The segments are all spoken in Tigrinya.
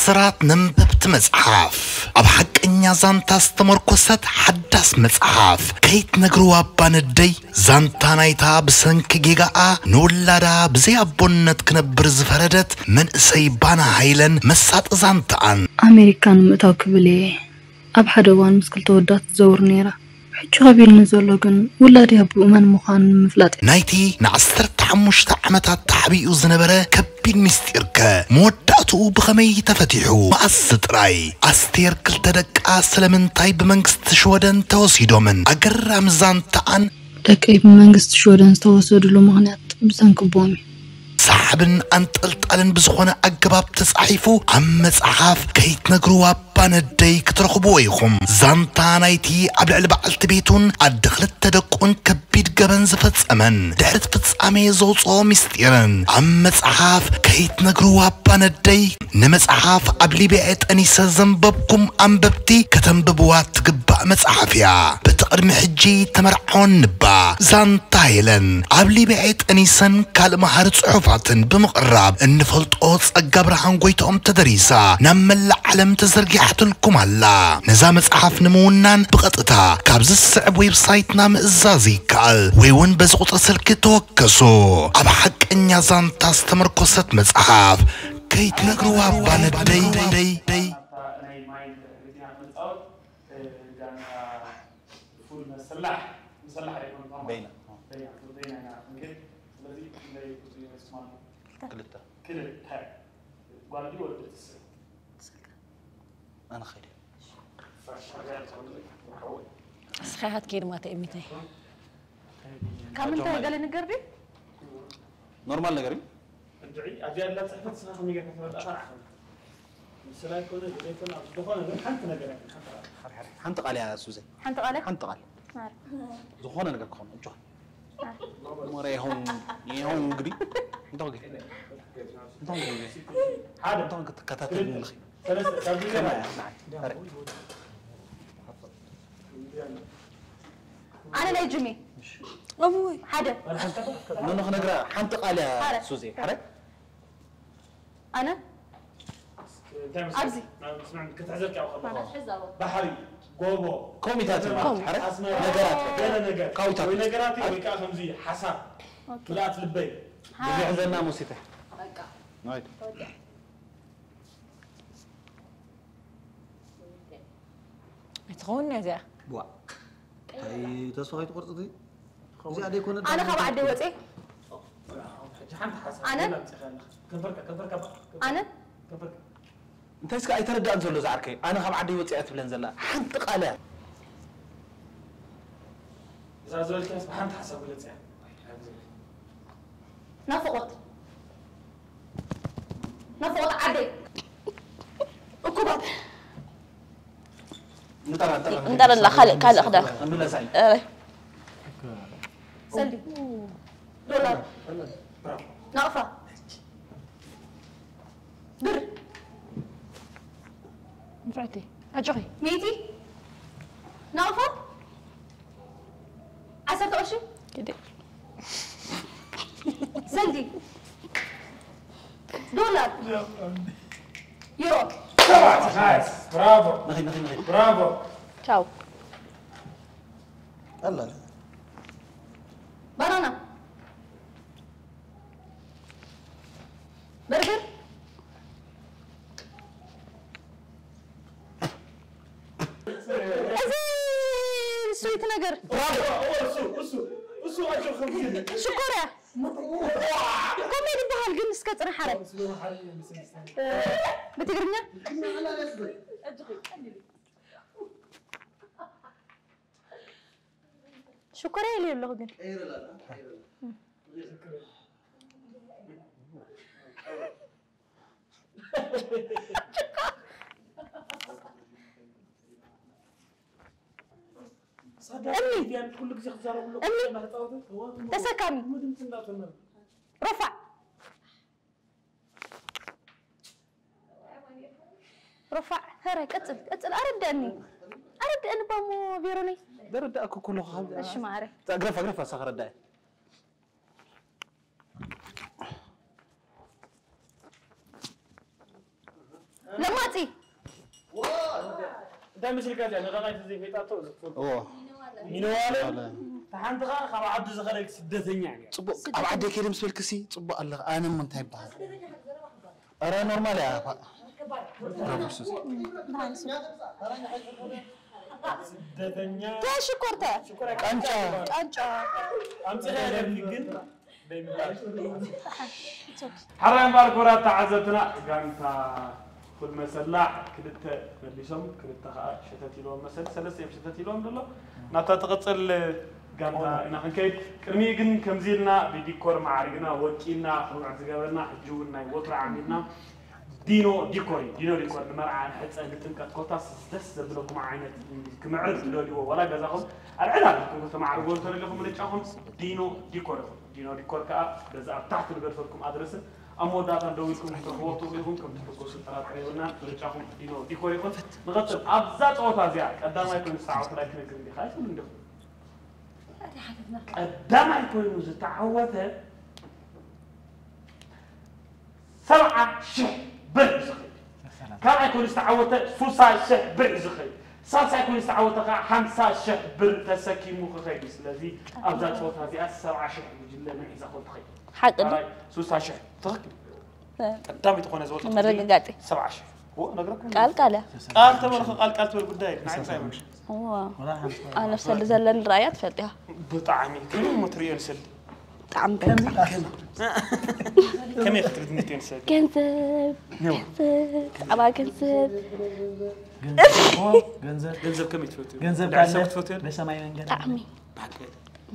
ስራት ነንበብቲ መጽሓፍ ኣብ ሓቀኛ ዛንታ ዝተመርኮሰት ሓዳስ መጽሓፍ ከይትነግርዋ እባ ነደይ። ዛንታ ናይታ ብሰንኪ ጌጋኣ ንውላዳ ብዘይ ኣቦነት ክነብር ዝፈረደት መንእሰይ ባና ሃይለን መሳጢ ዛንታኣን። ኣሜሪካ ንምእታው ክብል እየ ኣብ ሓደ እዋን ምስ ክልተ ወዳት ትዘውር ነይራ። ሕጂ ከቢድኒ ዘሎ ግን ውላደይ ኣቦኡ መን ምዃኑ ንምፍላጥ እዩ። ናይቲ ንዓሰርተ ሓሙሽተ ዓመታት ተሓቢኡ ዝነበረ ከቢድ ምስጢርከ መወዳእትኡ ብኸመይ ተፈቲሑ? መኣስ ጥራይ? ኣስቴር ክልተ ደቃ ስለምንታይ ብመንግስቲ ሽወደን ተወሲዶምን? ኣገራሚ ዛንታኣን። ደቀይ ብመንግስቲ ሽወደን ዝተወሰድሉ ምኽንያት ብሰንኪ ኣቦኦም እዩ። ሰሓብን ኣንጠልጣልን ብዝኾነ ኣገባብ ተጻሒፉ ኣብ መጽሓፍ ከይትነግርዋ ባነደይ ክትረኽብዎ ኢኹም። ዛንታ ናይቲ ኣብ ልዕሊ በዓልቲ ቤቱን ኣደ ክልተ ደቁን ከቢድ ገበን ዝፈጸመን ድሕሪ እቲ ፍጻሜ ዘውጽኦ ምስጢርን ኣብ መጽሓፍ ከይትነግርዋ ባነደይ ንመጽሓፍ ኣብ ሊብያ ጠኒሰ ዘንበብኩም ኣንበብቲ ከተንብብዋ ትግባእ መጽሓፍ እያ። በቲ ቅድሚ ሕጂ ተመርዓወን ንባ ዛንታ ሄለን ኣብ ሊብያ ጠኒሰን ካልእ መሃሪ ጽሑፋትን ብምቕራብ እንፈልጦ ጸጋ ብርሃን ጎይትኦም ተደሪሳ ናብ መላእ ዓለም ተዘርጊሓትልኩም ኣላ። ነዛ መጽሓፍ ንምውናን ብቐጥታ ካብ ዝስዕብ ዌብሳይትና ምእዛዝ ይከኣል ወይ እውን በዚ ቁጽሪ ስልኪ ተወከሱ። ኣብ ሓቀኛ ዛንታ ዝተመርኮሰት መጽሓፍ ከይትነግርዋ እባ ነደይ። ናይ ማይ ድሕሪትና ክንፃወት ዳና ፉል መሰላሕ መሰላሕ ኣይኮን በይና በይና ፉል በይና ኢና ክንክድ ስለዚ ክንደይ ቁፅሪ ይመስማሉ ክልተ ክልተ ጓልዲ ወዲ ትስዕ ኣነ ኸይደ እስኻያት ከይድ ማተ እሚታይ ካብ ምንታይ ገለ ንገር ድዩ ኖርማል ነገር እዩ እንድዒ ኣብዚኣ ላ ፅሕፈት ስኻ ከመይ ጌርካ ትረድኣ ንዓኻ ምስላ ይኮነ ዘይኮነ ኣብ ዝኾነ ግን ሓንቲ ነገር ኣይኮነ ሓንቲ ቃል ሓንቲ ቃል እያ ሱዘ ሓንቲ ቃል ሓንቲ ቃል ዝኾነ ነገር ክኾን እጆ ሞረ ይኸውን ይኸውን እንግዲህ እንታው ግን እንታው ግን ሓደ እንታው ክትከታተል ንልኺ ሰለስተ ካብ ጊዜ ከማያ ንዓይ ኣነ ናይ ጅሚ እውይ ሓደ ኖኖ ክነግራ ሓንቲ ቃል እያ ሱዜ ሓደ ኣነ ኣብዚ ክትሕዘልካ ከለኻ ባሕሪ ጎቦ ኮሚታት ከተማ ሓደ ኣስመራ ነገራት ገለ ነገር ካውታት ወይ ነገራት ወይ ከዓ ከምዚ ሓሳብ ምልኣት ልበይ ብዙሕ ዘና ሙሲተ በቃ ናይት ኣይትኸውን እያ እዚኣ ዋ እንታይ ተስፋ ከይትቆርፅ እዚ እዚኣ ደይኮነ ኣነ ካብ ዓደይ ወፅየ ሕጂ ሓንቲ ሓሳብ ኣነ? ገለ ኣምፂእኻ ኣለኻ ከንፈርካ ከንፈርካ በቃ ኣነ ከንፈርካ እንታይ እስከ ኣይተረዳእን ዘሎ ዝዓርከይ ኣነ ካብ ዓደይ ወፅያ ትብለን ዘላ ሓንቲ ቃል እያ እዛ ዝበልካስ ብሓንቲ ሓሳብ ግለፅያ ናፍቆት ናፍቆት ዓደይ እኩባት እንጠረላ ካልእ ካልእ ክዳ እንብለሳይ ኧረ ሰልዲ ዶላር ናቕፋ ብር ንፍዕቲ ኣጆኺ ሚእቲ ናቕፋ ዓሰርተ ቅርሺ ግዲ ሰልዲ ዶላር ዩሮ ናይስ ብራቮ ንኺድ ንኺድ ንኺድ ብራቮ ቻው ኣላ ባናና በርገር እዚ ስዊት ነገር እሱ እሱ እሱ ኣጆ ከምዚ ሽኮርያ ኮሜዲ ይበሃል ግን እስከ ፅናሓረ ብትግርኛ ሽኮርያ ኢለ ኣለኹ ግን ሳዳ ኩሉ ግዜ ክዛረቡ ኣለኩ እምኒ እናተፃወተ ተሰካሚ ረፋዕ ረፋዕ ኧረ ቀፅል ቀፅል ኣረድአኒ ኣረድአኒ ባሞ ቬሮነይ ደረዳእኩ ኩሉ ካብ እሺ ማዕረ ግረፋ ግረፋ ሳኸ ረዳእ ለማ እንታይ መሲልካ እዚኣ ንደቓይቱ ዘይፈይጣቶ ዝኽፈል እዎ። ሚነዋለ። ሚነዋለ። እታ ሓንቲ ኸዓ ካብ ዓዱ ዝኸደት ስደተኛ እያ። ጽቡቕ፣ ኣብ ዓደይ ከይደ ምስ በልክሲ ጽቡቕ ኣለኻ። ኣነ እሞ እንታይ ይበሃል? ኧረ ኖርማል እያ። ስደተኛ። ተሽኮርተ። ቃንጫ። ቃንጫ። ኣምጽእ ደርፊ ግን ደይምባል። ሓራይ እምበኣር ክቡራት ተዓዘብትና፣ ጋንታ ኩል መሰላ ክልተ መሊሶም፣ ክልተ ኸዓ ሸተት ኢልዎም መሰል፣ ሰለስተ እዮም ሸተት ኢልዎም ዘሎ። ናብታ ትቕጽል ጋንታ ኢና ክንከይድ። ቅድሚኡ ግን ከምዚ ኢልና ብዲኮር ማዕሪግና፣ ወቂብና፣ ክቡዕ ዝገበርና፣ ሕጂ እውን ናይ ወትሩ ዓሚልና ዲኖ ዲኮር እዩ። ዲኖ ዲኮር ንመርዓ፣ ንሕጸ፣ ንጥምቀት ኮታስ ደስ ዘብለኩም ዓይነት ክምዕርግ ትደልይዎ፣ ዋላ ገዛኹም ኣልዕል ኣቢልኩም ከተማዕርግዎ እንተደሊኹም ምርጫኹም ዲኖ ዲኮር ይኹን። ዲኖ ዲኮር ከኣ በዚ ኣብ ታሕቲ ንገድፈልኩም ኣድረስን ኣብ መወዳእታ ደዊልኩም ክትረኽብዎ ትኽእሉ ኢኹም። ከም ትሕጎሱ ጥራጥር የብልናን። ምርጫኹም ዲኖ ዲኮር ይኹን። ንቐጽል። ኣብዛ ጸወታ እዚኣ ቀዳማይ ኮይኑ ዝተዓወተ ናይ ክንክን እንዲኻ ኣይትብሉ እንዲኹም። ቀዳማይ ኮይኑ ዝተዓወተ ሰብዓ ሽሕ ብር እዩ ዝኸይድ። ካልኣይ ኮይኑ ዝተዓወተ ሱሳ ሽሕ ብር እዩ ዝኸይድ። ሳልሳይ ኮይኑ ዝተዓወተ ከዓ ሓምሳ ሽሕ ብር ተሰኪሙ ክኸይድ እዩ። ስለዚ ኣብዛ ፀወታ እዚኣ ሰብዓ ሽሕ ጉጅለ መን ሒዛ ኮን ትኸይድ? ሓቂ ድዩ? ካልኣይ ሱሳ ሽሕ። ትኽክል። እ። ቀዳመይቲ ዝኾነ ዝወፀት ጉጅለ መረጋጋፂ። ሰብዓ ሽሕ። እዎ፣ ነግረኩም። ቃል ቃል እያ። ቃል ተበልኹ፣ ቃል ቃል ትበል ጉዳይ ንዓይ እንታይ ይመልሽ? እዋ። ወላ ሓንቲ ኣነ ብሰልዲ ዘለኒ ራእያ ትፈልጥ ኢኻ። ብጣዕሚ። ከመይ እሞ ትርእዮ ንሰልዲ? ብጣዕሚ ከምዚ በቃ። ከመይ? ከመይ ክትብል ትምኒት እዩ ንሰልዲ? ገንዘብ፣ ያው። ገንዘብ፣ ብዛዕባ ገንዘብ። ገንዘብ እኮ፣ ገንዘብ። ገንዘብ ገንዘብ ከመይ ትፈትዩ? ገንዘብ ገንዘብ ካለ ትፈትዩ? በሰማይ መንገድ። ብጣዕሚ። ብሓቂ።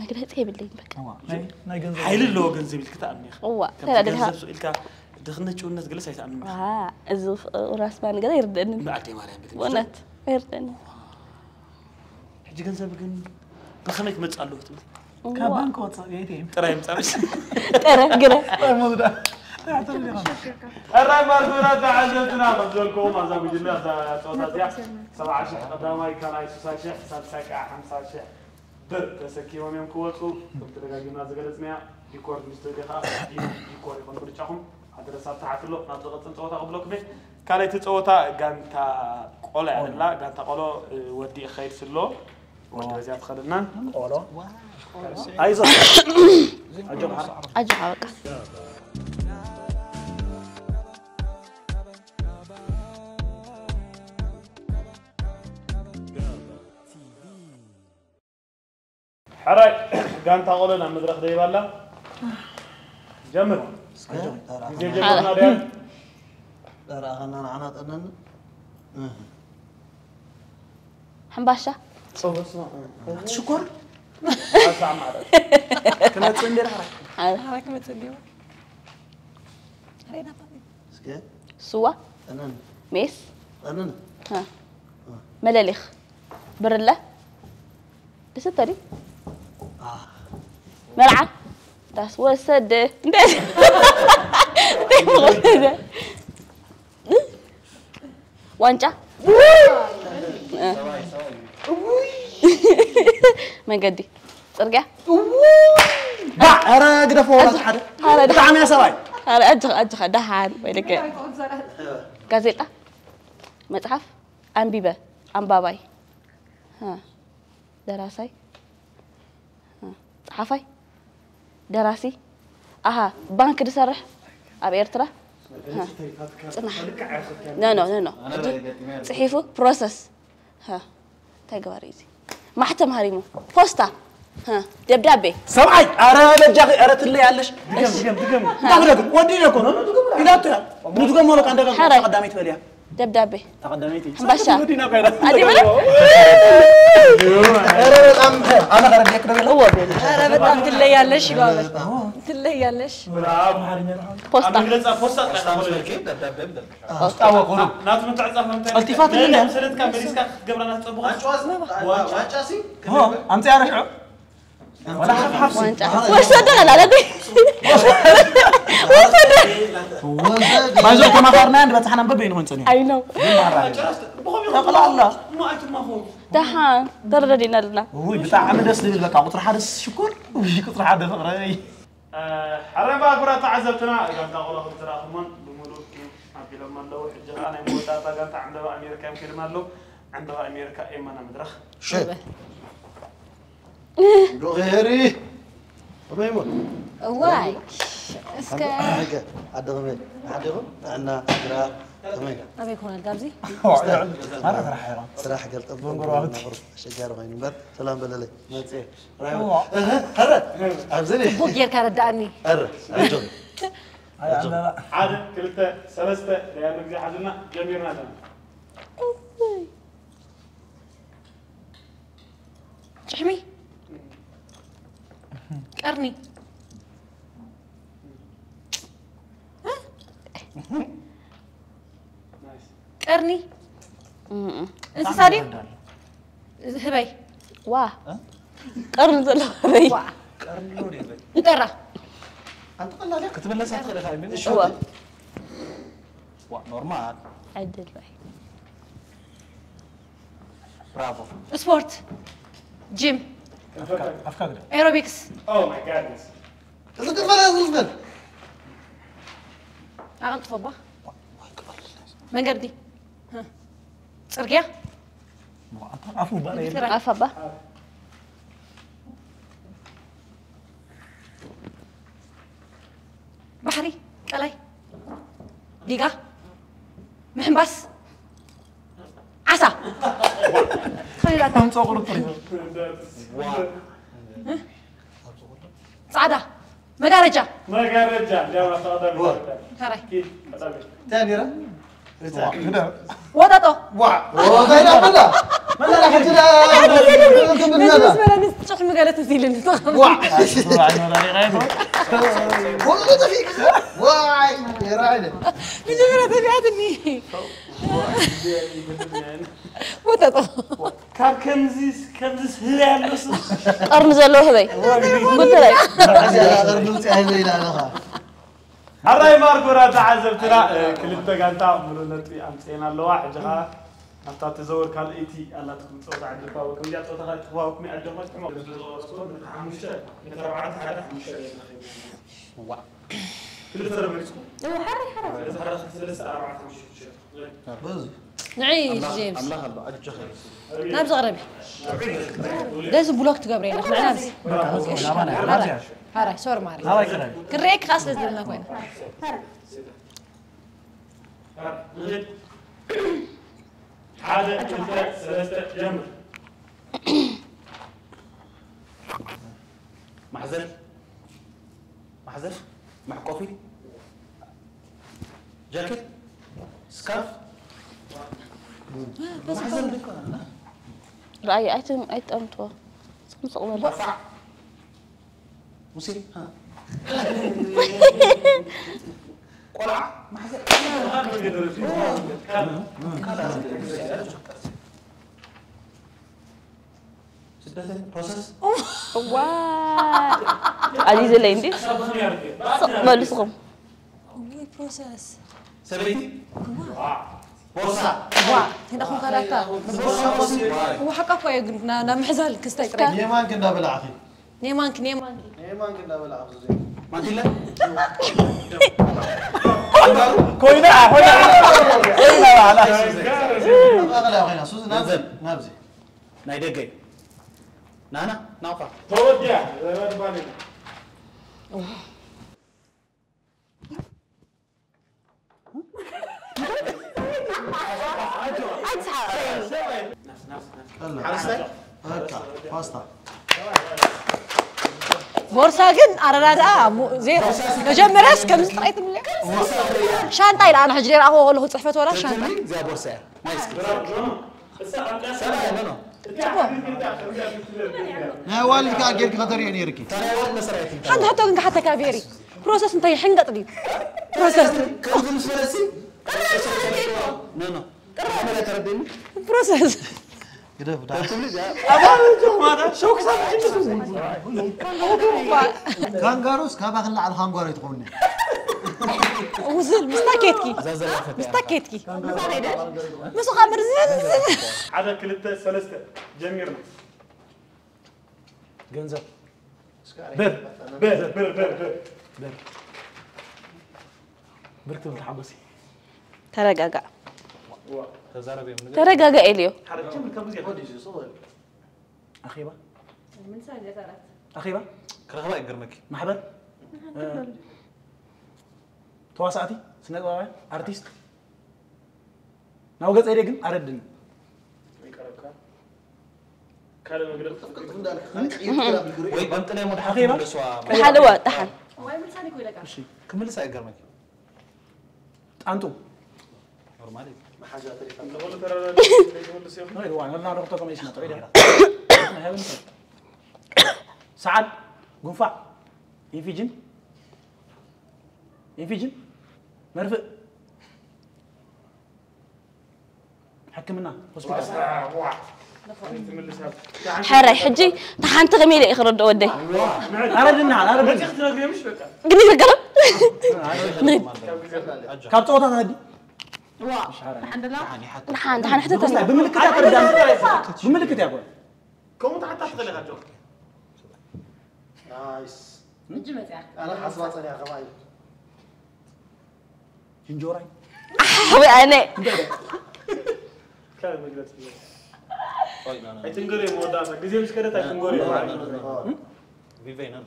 መግለጺ የብለይን በቃ። እዋ፣ ናይ፣ ናይ ገንዘብ ሓይሊ ኣለዎ ገንዘብ ኢልካ ትኣምን ኢኻ። እዋ፣ ከምዚ ተራ ድኻ። ገንዘብ ስቕ ኢልካ ድኽነት ጭውነት ገለስ ኣይትኣምን ኢኻ። ዋ፣ እዚ ራስማ ነገር ኣይርደእንን። እምበኣር ኣደይ ማርያም ቤት ብእውነት ኣይርደእንን። ሕጂ ገንዘብ ግን ብኸመይ ክመጽእ ኣለዎ ትብል? ካብ እዋ። ባንክ ወጻእ፣ ኤ ቲ ኤም። ጥራይ ምጻእ። ጥረ፣ ግረ። ጥራይ መውዳእ። ጥራይ ተረዲኻ። ሕራይ እምበኣር ክቡራት ተዓዘብትና፣ ከም ዝበልኩኹም ኣብዛ ጉጅለ፣ ኣብዛ ጸወታ እዚኣ፣ ሰብዓ ሽሕ ቀዳማይ፣ ካልኣይ ሱሳ ሽሕ፣ ሳልሳይ ከኣ ሓምሳ ሽሕ ብር ተሰኪሞም እዮም ክወጹ። ከምቲ ደጋጊምና ዝገለጽናዮ፣ ዲኮር ሚኒስትሪ ዲኻ፣ ዲኮር ይኹን ምርጫኹም። ኣድረስ ኣብ ታሕቲ ኣሎ። ናብ ዝቐጽል ጸወታ ክብለኩም እየ። ካልኣይቲ ጸወታ ጋንታ ቆሎ እያ ዘላ። ጋንታ ቆሎ፣ እ፣ ወዲኡ ክኸይድ ስሎ። ወዲ በዚኣ ትኸደልና። ቆሎ። ኣይዞ። ኣጆኻ። ኣጆኻ በቃ። ሕራይ ጋንታ ቆሎ ናብ መድረኽ ደይባ ኣላ። ጀምር። እስከ ግዜ ጀመርና ድያ? ተራኸና ንዓና ጠነን። ሕምባሻ። ሽኮር። ሓሳብ ማለት። ክመጽእ እንዴ ዳሕራ? ሓራ ክመጽእ እንዴ። እስከ ስዋ። ጠነን። ሜስ። ጠነን። ሃ። መለሊኽ። ብርለ። ዝስተ ድዩ? መርዓ ዳስ ወሰደ። እንደ-፣ ዋንጫ። መንገዲ። ጽርግያ። ባዕ! ኧረ ግደፎ፣ ወላ ሓደ። ኧረ ደሓን። ብጣዕሚ እያ ሰብኣይ። ኧረ ኣጆኻ፣ ኣጆኻ፣ ደሓን ወይ ልክዕ። ጋዜጣ። መጽሓፍ። ኣንቢበ። ኣንባባይ። ሃ። ደራሳይ። ሃ። ጸሓፋይ። ደራሲ። ኣሃ፣ ባንክ ዝሰርሕ ኣብ ኤርትራ። ሃ። ጽናሕ። ኖ፣ ኖ፣ ኖ፣ ኖ። ሕጂ ጽሒፉ ፕሮሰስ። ሃ። እንታይ ገባሪ እዩ እዚ? ማሕተም ሃሪሙ። ፖስታ። ሃ። ደብዳቤ። ሰብኣይ! ኣረ በጃኺ፣ ኣረ ትለይ ኣለሽ። ድገም፣ ድገም፣ ድገም። እንዳትደግም፣ ወዲእና እኮ ነው። ኢላቶ እያ። ንድገሞ በቃ፣ እንደገና ሓራይ። ቀዳመይቲ በልያ። ደብዳቤ። ተቐዳመይቲ። ሕምባሻ። ወዲና ካይዳ። ኣዲ በለ? ኧረ በጣም ኣነ ከረድየክ ዶ የለ? ኧረ በጣም ትለያለሽ ይባላል። ትለያለሽ። ኣብ ኣምሓርኛ ዶ? ፖስታ። ኣብ መግለጻ ፖስታ ጥራሕ ፖስታ ተኾነ። መልክ ደብዳቤ ምደል። ፖስታ ወቁሩ። ናቱ ምትዕጻፍ ምታይ? ቀልጢፋ ትልለ። ሰነድካ መሊስካ ክትገብራ ናትጸብቑ። ዋንጫ ዋንጫ ሲ? ሆ፣ ኣምጽያ ረሽዑ። ወላ ሓፍ ሓፍ ሲ። ዋንጫ። ወሰደ ኣላለ። ወሰደ። ባይዞ ተማኻርና እንድ በጽሓና በበይኑ ኾን ጸኒሑ። ኣይ ኖ። ጠቕላላ። ደሓን ተረዳዲና ኣለና። ውይ፣ ብጣዕሚ ደስ ዝብል በቃ፣ ቁጽሪ ሓደ ሽኮር። ውይ፣ ቁጽሪ ሓደ ፍቕረይ። እ፣ ሕራይ እምበኣር ክቡራት ተዓዘብትና፣ ጋንታ ቆሎ ከም ትረኣኹሞን ብምሉእ ኣቢሎም ኣለዉ። ሕጂ ኸኣ ናይ መወዳእታ ጋንታ ዓንደባ ኣሜሪካ እዮም ከይዶም ኣለዉ። ዓንዲ ኣሜሪካ ኤማና መድረኽ። ሸ ዶሄሪ ከመይ እሞ እዋይ እስከ ኣገ ዓዲ ከመይ ዓዲ ኹም እና ግራ ከመይ ኣበይ ኮነ ኣብዚ ኣረ ስራሕ ኢኻ ስራሕ ገልጠፍ ጎረባብቲ። ኣሸጋሪ ኮይኑ እምበር ሰላም በለለይ መፅእ ረ ኣብዚ ቡክ ጌርካ ረዳእኒ ረ ኣጆ ኣይ ኣበባ ሓደ ክልተ ሰለስተ ደያሉ ግዜ ሓዝና ጀሚርና ዘለና። ጭሕሚ ቀርኒ ቀርኒ እንስሳ ድዩ ህበይ ዋ ቀርኒ ዘለዎ በይ እንጠራ ክትምለሳ ትኽእል ኢኻ እዋ ዋ ኖርማል ዕድል ራይ ብራቮ ስፖርት ጂም ኣፍካ ግዳ ኤሮቢክስ Oh my goodness. እዚ ክፈለ ዝዝብል ኣቐልጥፎ ባ መንገዲ ጽርግያ ኣፉ ባለ ኣፋባ ባሕሪ ቀላይ ዲጋ ምሕንባስ ዓሳ ኸሊላታ ኣምፅኦ ቁርጥር እዩ ጻዕዳ መጋረጃ መጋረጃ ጃማ ሳዕዳ መጋረጃ ሕራይ ኪድ ቀጣቢ እንታይ ነይራ ግዳ ወጠጦ ዋ ወጣ ይላበላ መላ ከትዳ ነዚ ዝበለኒ ጭሕ ምገለት እዚልኒ ዋ ወጣ ተፊክ ዋ ይራይለ መጀመርያ ተቢዓትኒ ወጠጦ ካብ ከምዚ ከምዚ ስህል ያለሱ ቀርኒ ዘለዎ ህበይ ጉድለይ ቀርኒ ውፅእ ኣይበ ኢላ ኣለኻ ሕራይ ማርኮራ ተዓዘብትና ክልተ ጋንታ ሙሉእ ነጥቢ ኣምፅኤን ኣለዋ ሕጂ ኸዓ ኣብታ ትዘውር ካልኣይቲ ኣላትኩም ፀወታ ዕድል ክዋበኩም እዚኣ ፀወታ ካልኣይቲ ክዋበኩም እያ ኣጆኹም ሕሞቕ ሓሙሽተ ነቲ ኣርባዕተ ሓደ ሓሙሽተ ገይርና ኸይድና ክልተ ተመሪፅኩም እወ ሓራይ ሓራይ ስለዚ ሓደ ክልተ ሰለስተ ኣርባዕተ ሓሙሽተ ሽዱሽተ በዙ ንዒ ጀምስ ኣምላኽ ኣሎ ኣጆኻ ናብዚ ቅረቢ ደዚ ብሎክ ትገብረ የለኽ ንዕናብዚ ናባና ናባና ሓራይ ሶሪ ማሪ ናባይ ቅረቢ ክረኤክ ከዓ ስለ ዝደልና ኮይና ሓደ ክልተ ሰለስተ ጀምር ማሕዘል ማሕዘል መሕቆፊ ጃኬት ስካርፍ ማሕዘል ድካ ርኣይ ኣይትም ኣይትጠምትዎ ስቕ ስቕ በሉ ቆፋዕ ሙሴ ቆልዓ ማሕዘል ዋ ኣዚዘለይ እንዲ ስቕ በሉ ስኹም ፕሮሰስ ሰበይቲ ቦርሳ ዋ ተዳኹም ካዳካ ቦርሳ ወሲ እዋ ሓቃ እኮ እየ ግን ናብ ምሕዛል ክስታይ ጥራይ የማንክ እንዳበላዕኺ ኔማንክ ኔማንክ የማንክ እንዳበላዕኺ ማንቲለ ኮይና ኮይና ኮይና ማእኸል ኮይና ሱዚ ናብዚ ናብዚ ናይ ደገ ናና ናውፋ ተወዲያ ዘረድባኒ ፓስታ ቦርሳ ግን ኣረዳድኣ ዜሮ መጀመርያስ ከምዚ ጥራይ ትብለ ሻንጣ ኢለ ኣነ ሕጂ ደይረኣኽዎ ከለኹ ፅሕፈት ወላ ሻንጣ እዚኣ ቦርሳ እያ ናይ ስክሪፕት ናይ ዋልድ ከዓ ጌርኪ ከተርእዮ ነይርኪ ታዲያ ዋልድ መሰራየት ሓንቲ ሕቶ ግን ክሓተካ ብሄሪ ፕሮሰስ እንታይ ሕንገጥ ድዩ ፕሮሰስ ከምዚ ምስ በለሲ ኖ ኖ ተረድእኒ ፕሮሰስ ግደፍ ዳ ትብሊ እዚኣ ካንጋሮስ ካባኺ ንላዕሊ ካንጋሮ ኣይትኸውን ውዝል ምስታ ኬትኪ እዛ ዘላፈት ምስታ ኬትኪ ምስ ከዓ ምርዝን ሓደ ክልተ ሰለስተ ጀሚርና ገንዘብ ብር ብር ብር ብር ብር ብር ትብል ተሓጎሲ ተረጋጋእ ተዛረብ እዮም ንገር። ተረጋጋ ኤልዮ። ሓደ ጀምር ካብ ግዜ ወዲ ሱ ሶ ኣኼባ ምን ሰው እንደሰራት ኣኼባ ክረኽባ ይገርመኪ። ማሕበር ተዋሳእቲ ስነ ጥበባውያን ኣርቲስት ናብ ገፀ ኢደ ግን ኣረድን ይቀረብካ ካልእ መግለፂ ጥፍጥፍ እንዳልክ ካልእ ቀይር ክላብ ይግሩ ወይ ገምጥለ ሞ ድሓር ኣኼባ? ክምልስዋ ሓደ ወ ደሓን ወይ ምሳሌ እኮ ይለቃ እሺ ክምልስ ኣይገርመኪ ጣንጡ ኖርማል እዩ። መሓዛ ተሪፋ ንኹሉ ተረዳ ዘይትምልስ እዮም ወይ ዋ ነና ዶክተር ከመይ ስና ጥዑይ ዲኻ ሰዓል ጉንፋዕ ኢንፊጅን ኢንፊጅን መርፍእ ሕክምና ሆስፒታል ሕራይ ሕጂ ተሓንቲ ከመይ ኢለ ክረድኦ ወደይ ኣረድና ኣረድና ግን ይዘገረም ካብ ፀወታ ተሃዲ ዋ ሓንደላ ሓን ሓን ሕተተኒ ብምልክት ኣረዳ ብምልክት ያጓ ከምኡ ተሓታ ትኽእል ኢኻ ጆ ናይስ እጅ መፅያ ኣነ ሓስባ ፀኒያ ከማይ እንጆራይ ወይ ኣነ ካልእ መግለፂ ኣይትንገር እዮም መወዳእታ ግዜ ምስ ከደት ኣይትንገር እዮም ቪቬ ነው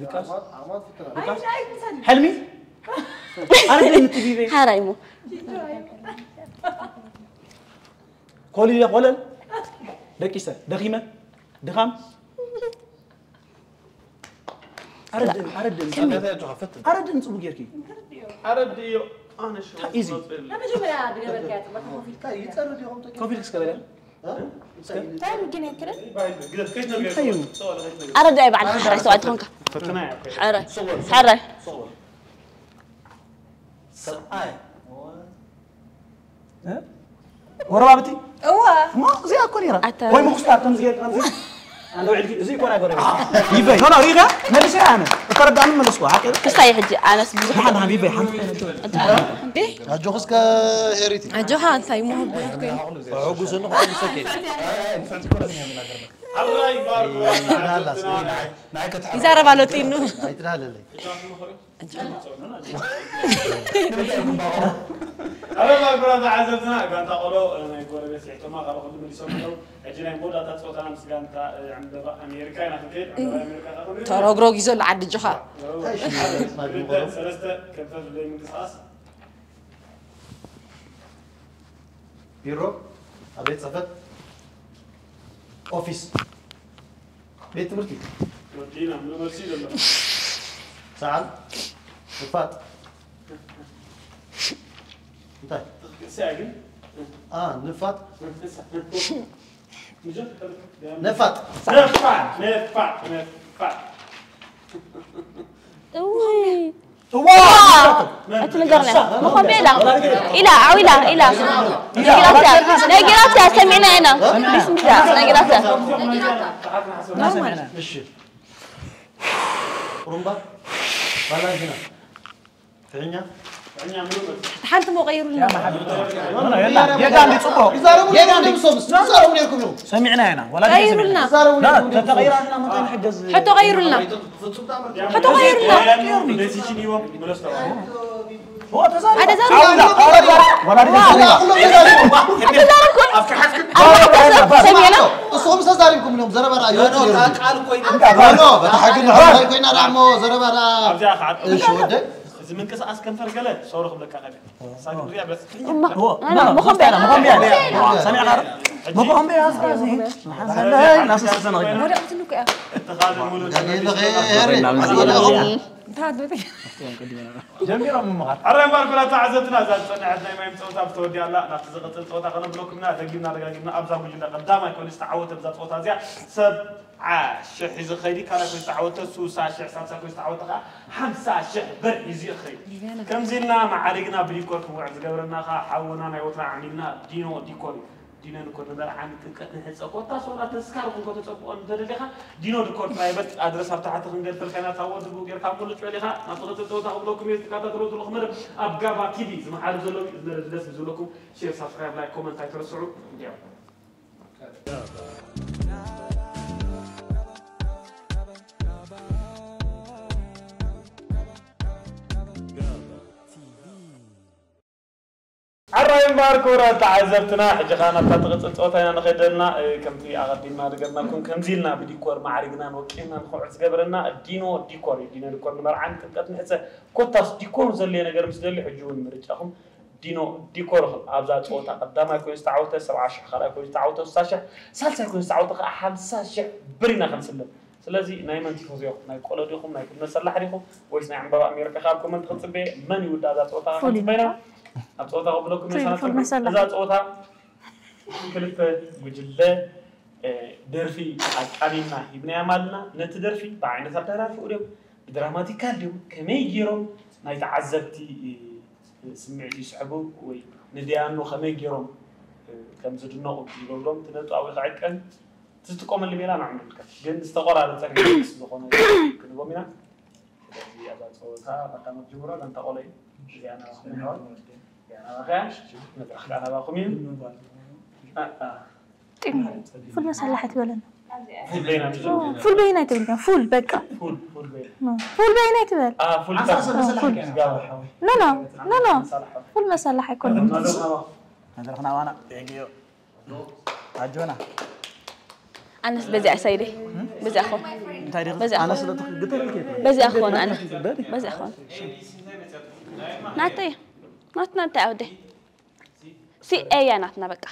ድቃስ ኣማን ፍትና ድቃስ ሕልሚ ኣረድን እቲ ቪቬ ሓራይ ሞ ኮሊለ ኮለል ደቂሰ ደኺመ ድኻም ኣረድን ኣረድን ሰላታ ጆኻ ፈትን ኣረድን ፅቡቅ ጌርኪ ኣረድዮ ኣነ ሽሙ ኢዚ መጀመሪያ ድገበልካ ጽቡቅ ኮፊ ይጸርድ ይኹም ተቂ ኮፊ ክስከበለ ታይም ግን ይክልን ግደፍ ከይት ነገር እዩ ኣረዳይ በዓል ሕራይ ሰው ኣይትኾንካ ፈትና ሕራይ ሕራይ ሰብኣይ ጎረባብቲ እዋ እሞ እዚኣ እኮ ነይራ ኣታ- ወይ ምኩስታ ከምዚ ጌር ከምዚ ኣንዶ ዕልኪ እዚ እኮ ናይ ጎረቤት ይበይ ኖ ኖ ሪጋ መልስ ኣነ እተረዳኒ መለስኩ ሓቂ ክስታይ ሕጂ ኣነስ ብዙሕ ሓን ሓን ይበይ ሓን እንዴ ኣጆኽስ ከ ሄሪቲ ኣጆኻ እንታይ ምሁብ ኮይኑ ሕጉስን ኾይኑ ሰኪ ኣራይ ባርኩ ናላስ ይዛረብ ኣሎ ጢኑ ኣይትዳለለይ ኣራይ ባርኩ ተዓዘብትና ጋንታ ቆሎ ናይ ጎረቤት ስሒቶማ ካብ ኩሉ መሊሶም ኣለዉ ሕጂ ናይ መወዳእታ ፀወታና ምስ ጋንታ ዕንበባ ኣሜሪካ ኢና ክንከይድ ዕንበባ ኣሜሪካ ካብ ተረግረግ እዩ ዘሎ ዓዲ ጆኻ ሰለስተ ከንፈር ዘይምንቅስቃስ ቢሮ ኣብ ቤት ጽሕፈት ኦፊስ ቤት ትምህርቲ ወዲና ምንመልሲ ዘሎ ሰዓል ንፋጥ እንታይ ክስያ ግን አ ንፋጥ ንፋጥ ነፋጥ ነፋጥ ነፋጥ ነፋጥ እውይ እዋ እቲ ነገር ነ መኾንቤ ኢላ ኢላ ዓው ኢላ ኢላ ነጊራትያ ነጊራትያ ሰሚዕና ኢና ቢስሚላ ነጊራትያ እሺ ጥሩምባ ባላንሲና ፍዕኛ ሓንቲ ሞ ቀይሩልና ጌጋ እንዲ ፅቡቅ ይዛረቡ ነይሮም ድምሶም ዝዛረቡ ነይርኩም እዮም ሰሚዕና ኢና ወላ ቀይሩልና ይዛረቡ ነይርኩም ድምሶም ተቀይራ ኢና ምንታይ ንሕገዝ ሕቶ ቀይሩልና ሕቶ ቀይሩልና ሓደ ዘር ወላ ተዛረብኩ ሰሚዕና እሶም ተዛሪብኩም እዮም ዘረባ ራእዮ ቃል ኮይና በታ ሓቂ ኮይና ዳሞ ዘረባ ራ ኣብዚኣ ከዓ እሺ ወደ እዚ ምንቅስቃስ ከንፈር ገለ ሰውረ ክብለካ ከ ሳግሪያ በስ መኾንቢያ ሰሚዕካ መኾንቢያ ኣስራዚ ሓዘለይ ናስስሰነ ወዲቕትኒ እኮ እያ ተኻል ሙሉ ሄሪ እንታይ ኣድበተይ ጀሚሮም ምምኻር ኣረ እምበር ኩላ ተዓዘብትና እዛ ዝፀንሐት ናይ ማይ ፀወታ ብተወዲኣ ኣላ ናብቲ ዝቕፅል ፀወታ ከነብለኩም ኢና ደጊምና ደጋጊምና ኣብዛ ጉጅለ ቀዳማይ ኮይኑ ዝተዓወተ ብዛ ፀወታ እዚኣ ሰብ ሽሕ ሒዙ ኸይዲ ካልኣይ ኮይኑ ዝተዓወተ ሱሳ ሽሕ ሳልሳይ ኮይኑ ዝተዓወተ ከዓ ሓምሳ ሽሕ ብር ሒዙ ይኸይድ ከምዚ ኢልና መዓሪግና ብዲኮር ክውዕል ዝገበረና ከዓ ሓውና ናይ ወትራ ዓሚልና ዲኖ ዲኮር እዩ ዲነ ንኮር ንበር ዓሚ ጥምቀት ንሕፀ ኮታ ሶላ ተስካር ኩንኮ ተፀብቆ እንተደሊኻ ዲኖ ድኮር ፕራይቨት ኣድረስ ኣብ ታሕቲ ክንገድፈልካ ኢና ታወት ዝቡ ጌርካ ሙሉጭ በሊኻ ናብ ትኽትል ፀወታ ክብለኩም እየ ትከታተሉ ዘለኹ መደብ ኣብ ጋባ ቲቪ ዝመሓልፍ ዘሎ እዚ መደብ ደስ ዝብለኩም ሼር ሳብስክራይብ ላይክ ኮመንት ኣይትረስዑ እንዲያው ባር ክቡራት ተዓዘብትና፣ ሕጂ ኸዓ ናብታ ትቕጽል ጸወታ ኢና ንኸይድ ዘለና። እ፣ ከምቲ ኣቐዲምና ዝገርናኩም፣ ከምዚ ኢልና ብዲኮር ማዕሪግናን ወቂብናን ንኸውዕል ዝገበረና ዲኖ ዲኮር እዩ። ዲኖ ዲኮር ንመርዓን ጥምቀት ንሕጸ፣ ኮታስ ዲኮር ዘድልዮ ነገር ምስ ደልዩ፣ ሕጂ እውን ምርጫኹም ዲኖ ዲኮር ይኹን። ኣብዛ ጸወታ ቀዳማይ ኮይኑ ዝተዓወተ ሰብዓ ሽሕ፣ ካልኣይ ኮይኑ ዝተዓወተ ስሳ ሽሕ፣ ሳልሳይ ኮይኑ ዝተዓወተ ኸዓ ሓምሳ ሽሕ ብር ኢና ክንስልም። ስለዚ ናይ መን ቲፎዞ ኢኹም? ናይ ቆሎ ዲኹም? ናይ ፉል መሰላሕ ዲኹም? ወይስ ናይ ዕምባባ ኣሜሪካ? ካብ ኮመንት ክንጽበ፣ መን ይውዳእ እዛ ጸወታ ፉል እዩ። ክንጽበ ኢና። ኣብ ጸወታ ክብለኩም እየ ፉል፣ ፉል ሳናትኩም። መሰላሕ። እዛ ጸወታ ክልተ ጉጅለ፣ እ፣ ደርፊ ኣቃኒና ሂብናዮም ኣለና። ነቲ ደርፊ ብዓይነት ኣደራርፍኡ ድዮም፣ ብድራማቲካል ድዮም፣ ከመይ ገይሮም ናይ ተዓዘብቲ፣ እ፣ ስምዒት ይስሕቡ ወይ ንደያኑ ከመይ ገይሮም፣ እ፣ ከም ዝድነቑ ይገብሮም። እቲ ነጥቢ ኣብኡ ክዕቀን፣ እቲ ዝጥቀመሉ ሜላ ንዕኡ ንምልከት። ግን ዝተቖራረጸ ሪሚክስ ዝኾነ ክንህቦም ኢና። ስለዚ ኣብዛ ጸወታ ቀዳሞት ጅምሮ፣ እዛ እንተቆሎ እዩ። እዚኣ ናባኹም ይኸውን። እዚኣ ናባኻ እያ። መድረኽ ከኣ ናባኹም እዩ። አ፣ አ። ጢም ፉል መሳላሕ ኣይትበለና። ፉል በይና ትብል። ፉል በይና ኣይትብል፣ ፉል በቃ። ፉል፣ ፉል በይና። ኖ፣ ፉል በይና ኣይትበል። አ፣ ፉል ኣንሳ በል። ሰብ መሳላሕ ፉል። ኣይኮነን። ጋር ሓወይ። ኖ፣ ኖ፣ ኖ፣ ኖ። መሳላሕ። ፉል መሳላሕ ኣይኮነን። መድረኽ ናባና። Thank you። ኣጆና። ኣነስ በዚኣ ሰይደ። በዚኣ ኾን። እንታይ ዲኺ? በዚኣ ኣነ ኾን። ስለ ትኽግጥ ኢልኪ። በዚኣ ኾን ኣነ። በል። በዚኣ ኾን። ናተይ። ናትና እንታይ ኣውደ? ሲ ኤያ ናትና በቃ።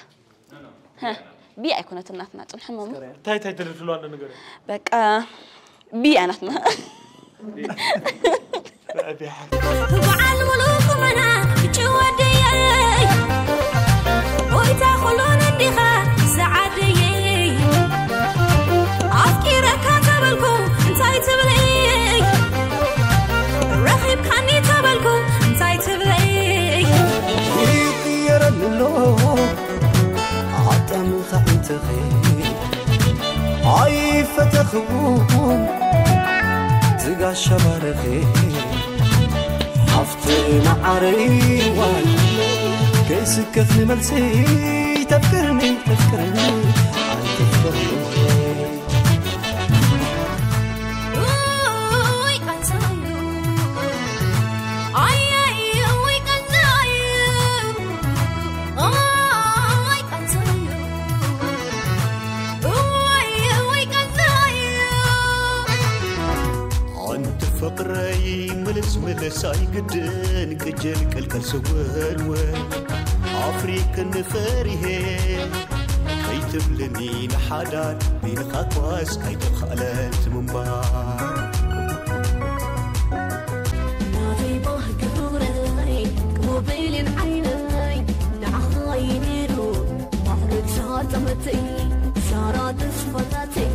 ሀ። ቢ ኣይኮነትን ናትና፣ ጽንሑ እሞ። እንታይ፣ እንታይ ትደርፍሉ ኣሎ ነገር? በቃ ቢ ኣያ ናትና። በዓል ሙሉእ ቁመና ክጭወደየይ፣ ጎይታ ኩሉን እንዲኻ ሰዓደየይ። ኣፍቂረካ ተበልኩ እንታይ ትብለይ? ረኺብካኒ ተበልኩ እንታይ ትብለይ? ይቕየረኒ ኣሎ ኣጣምኻ እንተኺ ኣይፈተኽውን ትጋሻ ባረኺ ሓፍቲ መዓረይ ዋይ ከይስከፍ ንመልሲ ተፍቅርኒ ተፍቅርኒ ኣይትፍቅርኒ ኣንቲ ፍቕረይ ምልስ ምልስ ኣይግድን ቅጅል ቅልቅል ስውርውር ኣፍሪክን ፈሪሄ ከይትብልኒ ንሓዳር በይንኻ ኳስ ኣይተኻእለት ምንባር ናተይ ባህጊ ፍቕረይ ቅሙብልን ዓይነይ ንዓኻ እዩ ነይሩ ባሕሪ ሻጠመተይ ሻራ ተስፋታተይ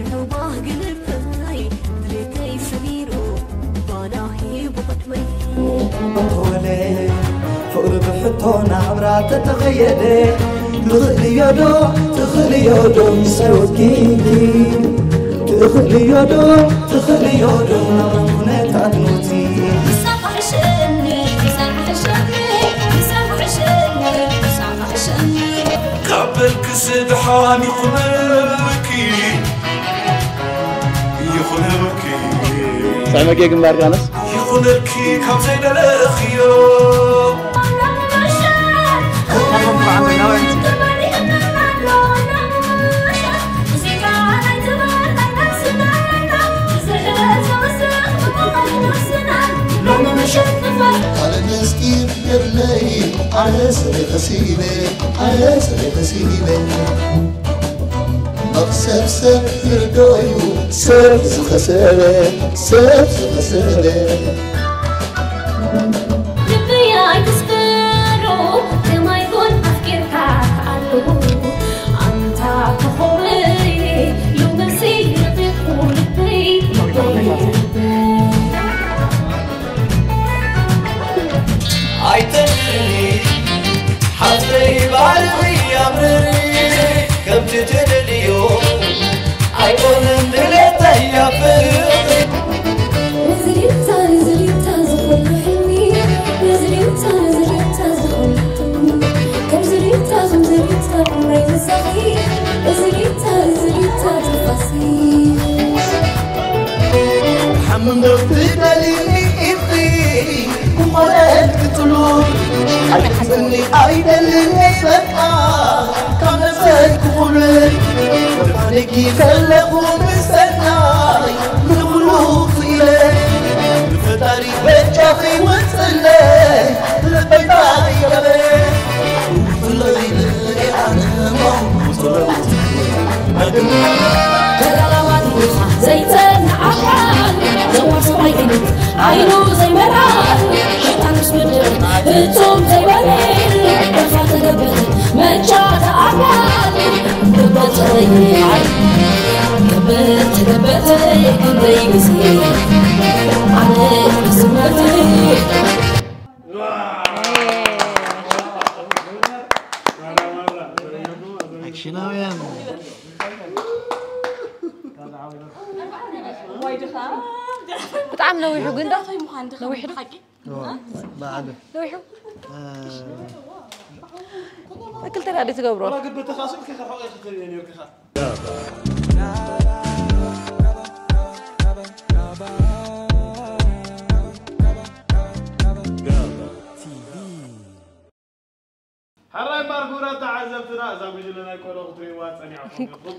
ርሑባህ ግልበይ ድሌተይ ሰሚሩ ባዳ ሂቡ ቅድመይ ተወለ ፍቕሪ ብሕቶ ናብራ ተተኸየደ ትኽእልዮ ዶ ትኽእልዮ ዶ ምሳይ ወኪልኪ ትኽእልዮ ዶ ትኽእልዮ ዶ ናብራ ኩነታት ኖቲ ካብ በልክስ ድሓን ይኹነልኪ ይኹነልኪ ስዕመጌ ግንባርኪ ኣነስ ይኹነልኪ ካብ ዘይደለኽዮ ኣነ ምስጢር የብለይ ኣነ ስለ ከሲበ ኣነ ስለ ከሲበ መኽሰብ ሰብ ይርዶ እዩ ሰብ ዝኸሰበ ሰብ ዝኸሰበ ልበይ ኣይትስበሮ ከማይ ጎን ኣፍቂርካ ከኣሉ ኣንታ ኮኾበይ ሎምሲ ረፊቕኩ ልበይ ልበይ ልበይ ኣይተንኒ ሓፍተይ ባርኺ ኣምርሪ ከምቲ ትደልዮ ኣይኮነን ድሌተይ ኣብ ፍቕሪ ንዝሪታ ንዝሪታ ዝኾነ ሕልሚ ንዝሪታ ንዝሪታ ዝኾነ ሕልሚ ከምዝሪታ ከምዝሪታ ዕምረይ ዝሳኺ እዝሪታ እዝሪታ ትፋሲ ሓምም ዶ ትደልኒ ኢኺ ብኾነ ክትሉ እኒ ኣይደልን እየ በቃ ካብ ነብሰይ ክኹብል። ወፋንኪ ከለኹ ምሰናይ ንኹሉ ክኢለ። ንፈጣሪ በጃኺ ወፅለይ ልበይ ታይገበ። ውፅለይ ልእየ ኣነ ማውፅለይ። ተጋላባጢ ዘይጸንዕ ኣካል ዘዋር ሰብኣይ ግን ዓይኑ ዘይመርኣል ሕታን ምስ ምድር ፍጹም ዘይበልል ደፋ ተገብር መቻ ተኣካል ገበተይ ገበት ተገበተይ ክንደይ ግዜ ኣነ ዝመርተይ ኣክሽናውያን ብጣዕሚ ነዊሑ ግን ዶ ነዊሑ ዶ በዓል ነዊሑ ክልተ ዳዲ ትገብሮ ሕራይ እምበር ክቡራት ተዓዘብትና እዛ ጉጅለ ናይ ቆሎ ክትርእይዋ ጸኒዕኩም ኢኹም።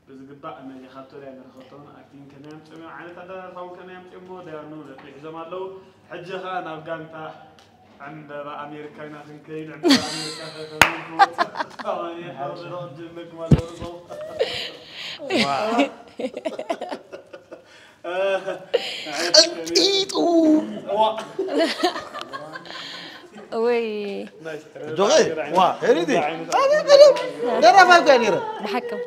ብዝግባእ እነዚኣ ካቶልያ ንረኸብቶም ኣክቲንግ ከመይ ኣምፅኦም እዮም ዓይነት ኣደራርፋ እውን ከመይ ኣምፅኦሞ ደያኑ ነጥቢ ሒዞም ኣለዉ። ሕጂ ኸዓ ናብ ጋንታ ዕምበባ ኣሜሪካ ኢና ክንከይድ ዕምበባ ኣሜሪካ ከከመይ ክወፅእ ተማኒ ሓውርዶ ክትጅምርኩም ኣለዉ። ቀንጢጡ ወይ ጆኸ ዋ ሄሪዲ ደራፋይ እኮ ነይረ ብሓቅም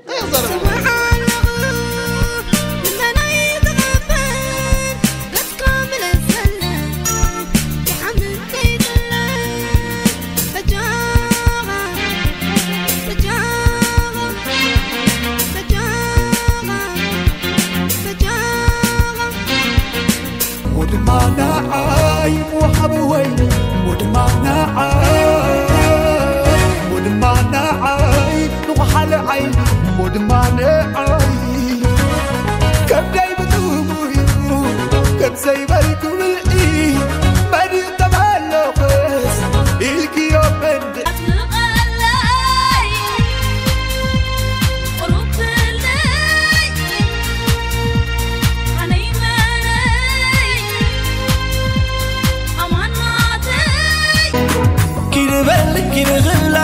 ሞድማ ንዓይ ወሃቢ ወይኒ ሞድማ ንዓይ ሞድማ ንዓይ ንቑሓለ ዓይኒ ሞድማ ንዓይ ከብደይ ብጥሙዩ ከም ዘይበልኩ ብልዒ መን ይጠመለኹስ ኢልክዮ በንድ ኪድ በል ኪድ ክብላ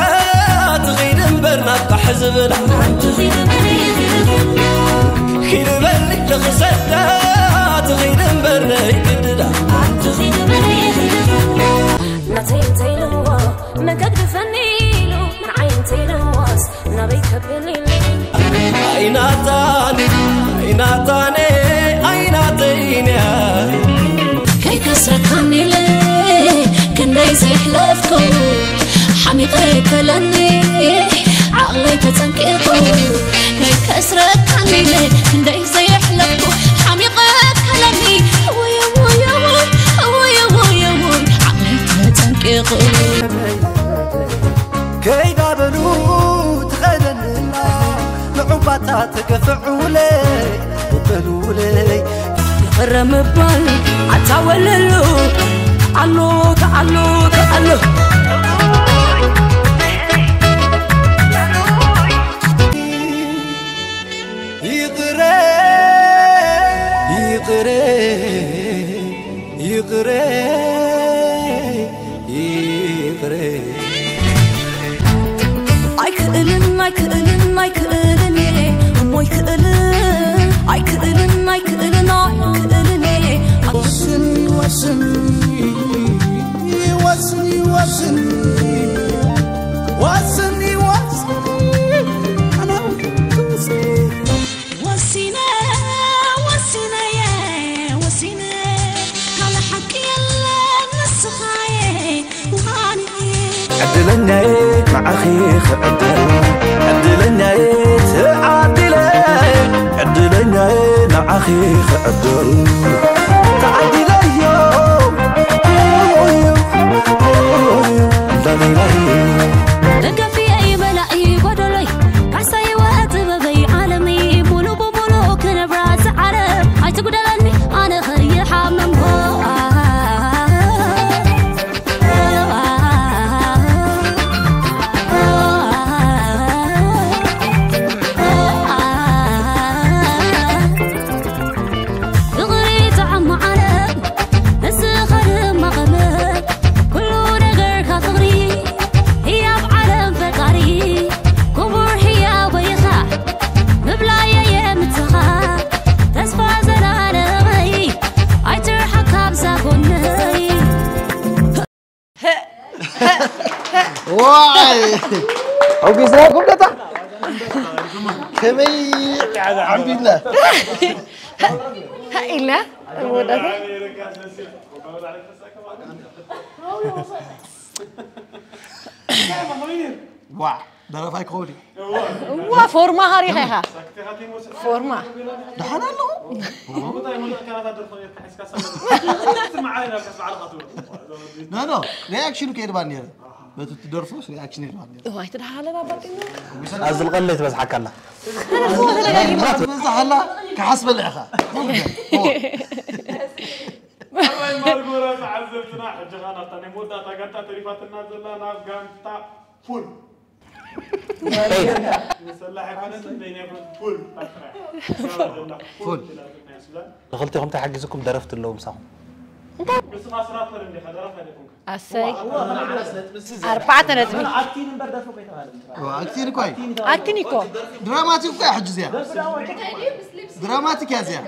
ትኺድ እምበር ናብታ ሕዝብላ ኪድ በል ልኽሰዳ ትኺድ እምበር ነይግድዳ ናተይ እንተይልዎ መገግድፈኒ ኢሉ ንዓይ እንተይልዎስ ናበይ ከብል ኢሉ ኣይናታኒ ኣይናታኒ ኣይናተይንያ ከይከስረካኒ ኢለ ክንደይ ዘሕለፍኩ ሓሚቐ ከለኒ ዓቕለይ ተጸንቂቑ ከይከስረካኒ ኢለ ክንደይ ዘሕለፍኩ ሓሚቐ ከለኒ ውይ ውይ ውይ ውይ ውይ ውይ ዓቕለይ ተጸንቂቑ ከይዳ በሉ ትኸደንና ንዑባታ ተገፍዑለይ በሉለይ ይቕረ ምባል ኣታወለሉ ተዓሎ ተዓሎ ተዓሎ ይቕረ ይቕረ ይቕረ ይቕረ ኣይክእልን ኣይክእልን ኣይክእልን እሞ ይክእል ኣይክእልን ኣይክእልን ኣይክእልን ወስን ወስን ወስን ወስን ወስን ወስን ወሲነ ወሲነየ ወሲነ ካለ ሓቂ የለ ንስኻየ ዕድለኛየ ንዓኺ ክዕደል ዕድለኛየ ተዓዲለ ዕድለኛየ ንዓኺ ክዕደል ተዓዲለዮ ላሊላይ ደገፍየይ መላኢ ጎደሎይ ካሕሳይ ወጥበበይ ዓለመይ ሙሉ ብሙሉ ክነብራ ዝዓረ ኣይትጉደለኒ ኣነ ኸይሓመምኮ ኣይ፣ ኣውጊዝና ኩብለታ። ከመይ ዓምቢብና። ኢልና ወዳታ ዋ፣ ደረፋይ ክኸውን እዩ። እዋ ፎርማ ሃሪኻ ኢኻ። ፎርማ ደሓን ኣለኹ። ኖ ኖ፣ ሪያክሽኑ ከየድባ ነይረ። በቲ ትደርፎስ ሪያክሽን የድባ ነይረ። እዋይ ትደሓለና ባጢና ኣብዚ ልቐለ ትበዝሓካ ኣላ። ትበዝሓላ፣ ክሓስበላ ኢኻ። ኣባይ ማርጎራ ተዓዘብትና፣ ሕጂ ኸኣ ናብታ ናይ መወዳእታ ጋንታ ተሪፋትና ዘላ ናብ ጋንታ ፉል። ንሰላሕ ኣይኮነትን፣ ነይናይ ፉል። ፉል። ፉል። ንኽልቲኹም ተሓጊዝኩም ደረፍቲ ኣለዉ ምሳኹም። ንስኻ ስራፐር እንዲኻ፣ ደራፋይ ዲኹም? ኣሰይ ኣርባዕተ ነጥቢ ኣክቲን እምበር ደርፊ እኮ የተባለ ኣክቲን እኮ እዩ። ኣክቲን እኮ ድራማቲክ እኮ እያ ሕጂ እዚኣ። ድራማቲክ እያ እዚኣ።